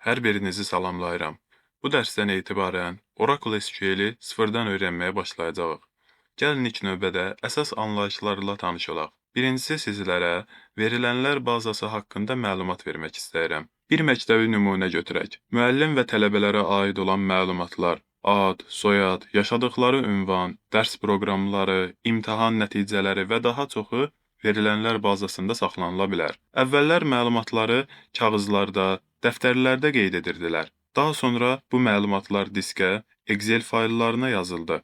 Hər birinizi salamlayıram. Bu dərsdən etibarən Oracle SQL-i sıfırdan öyrənməyə başlayacağıq. Gəlin ilk növbədə əsas anlayışlarla tanış olaq. Birincisi sizlərə verilənlər bazası haqqında məlumat vermək istəyirəm. Bir məktəbi nümunə götürək. Müəllim və tələbələrə aid olan məlumatlar, ad, soyad, yaşadıkları ünvan, dərs proqramları, imtahan nəticələri və daha çoxu verilənlər bazasında saxlanıla bilər. Əvvəllər məlumatları kağızlarda, dəftərlərdə qeyd edirdilər. Daha sonra bu məlumatlar diskə, Excel fayllarına yazıldı.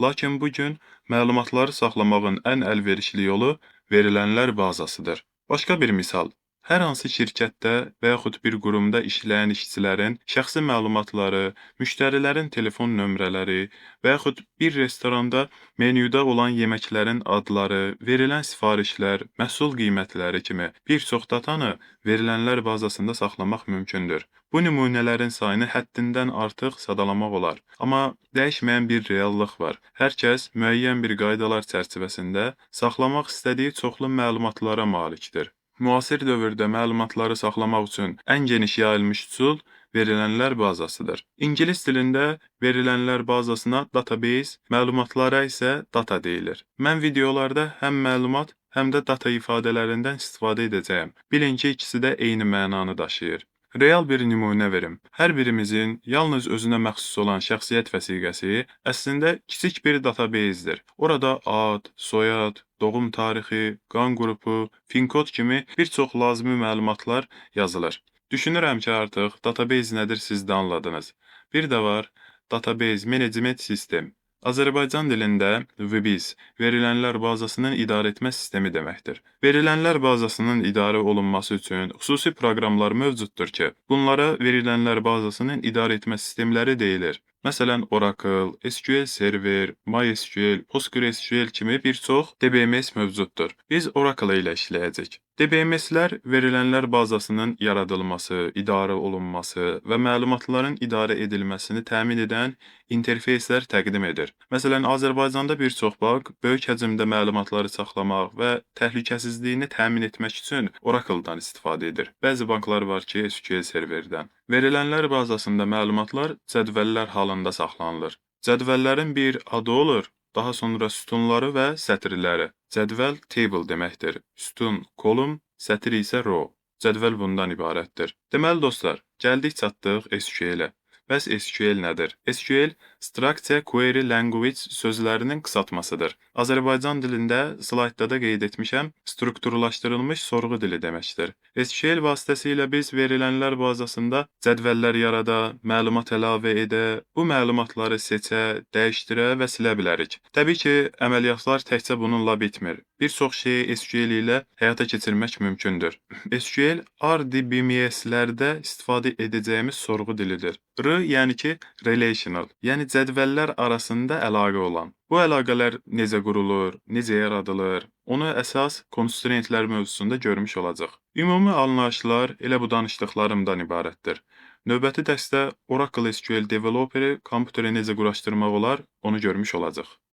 Lakin bu gün məlumatları saxlamağın ən əlverişli yolu verilənlər bazasıdır. Başqa bir misal. Hər hansı şirkətdə və yaxud bir qurumda işləyən işçilərin şəxsi məlumatları, müştərilərin telefon nömrələri və yaxud bir restoranda menyuda olan yeməklərin adları, verilən sifarişlər, məhsul qiymətləri kimi bir çox datanı verilənlər bazasında saxlamaq mümkündür. Bu nümunələrin sayını həddindən artıq sadalamaq olar. Amma dəyişməyən bir reallıq var. Hər kəs müəyyən bir qaydalar çərçivəsində saxlamaq istədiyi çoxlu məlumatlara malikdir. Müasir dövrdə məlumatları saxlamaq üçün ən geniş yayılmış üsul verilənlər bazasıdır. İngilis dilində verilənlər bazasına database, məlumatlara isə data deyilir. Mən videolarda həm məlumat, həm də data ifadələrindən istifadə edəcəyəm. Bilin ki, ikisi də eyni mənanı daşıyır. Real bir nümunə verim. Hər birimizin yalnız özünə məxsus olan şəxsiyyət vəsiqəsi əslində kiçik bir database-dir. Orada ad, soyad, doğum tarixi, qan qrupu, PIN kod kimi bir çox lazımi məlumatlar yazılır. Düşünürəm ki, artıq database nədir siz də anladınız. Bir də var Database Management System. Azərbaycan dilində VBS verilənlər bazasının idarəetmə sistemi deməkdir. Verilənlər bazasının idarə olunması üçün xüsusi proqramlar mövcuddur ki, bunlara verilənlər bazasının idarəetmə sistemləri deyilir. Məsələn, Oracle, SQL Server, MySQL, PostgreSQL kimi bir çox DBMS mövcuddur. Biz Oracle ilə işləyəcək. DBMS-lər verilənlər bazasının yaradılması, idarə olunması və məlumatların idarə edilməsini təmin edən interfeyslər təqdim edir. Məsələn, Azərbaycanda bir çox bank böyük həcmdə məlumatları saxlamaq və təhlükəsizliyini təmin etmək üçün Oracle-dan istifadə edir. Bəzi banklar var ki, SQL Serverdən. Verilənlər bazasında məlumatlar cədvəllər halında saxlanılır. Cədvəllərin bir adı olur, daha sonra sütunları və sətirləri. Cədvəl table deməkdir. Sütun column, sətir isə row. Cədvəl bundan ibarətdir. Deməli dostlar, gəldik çatdıq SQL-ə. Bəs SQL nədir? SQL Structure Query Language sözlərinin qısaltmasıdır. Azərbaycan dilində slaydda da qeyd etmişəm, strukturlaşdırılmış sorğu dili deməkdir. SQL vasitəsilə biz verilənlər bazasında cədvəllər yarada, məlumat əlavə edə, bu məlumatları seçə, dəyişdirə və silə bilərik. Təbii ki, əməliyyatlar təkcə bununla bitmir. Bir çox şeyi SQL ilə həyata keçirmək mümkündür. SQL RDBMS-lərdə istifadə edəcəyimiz sorğu dilidir. R, yəni ki, relational, yəni cədvəllər arasında əlaqə olan. Bu əlaqələr necə qurulur, necə yaradılır, onu əsas constraint-lər mövzusunda görmüş olacaq. Ümumi anlayışlar elə bu danışdıqlarımdan ibarətdir. Növbəti dərsdə Oracle SQL Developer-i kompüterə necə quraşdırmaq olar, onu görmüş olacaq.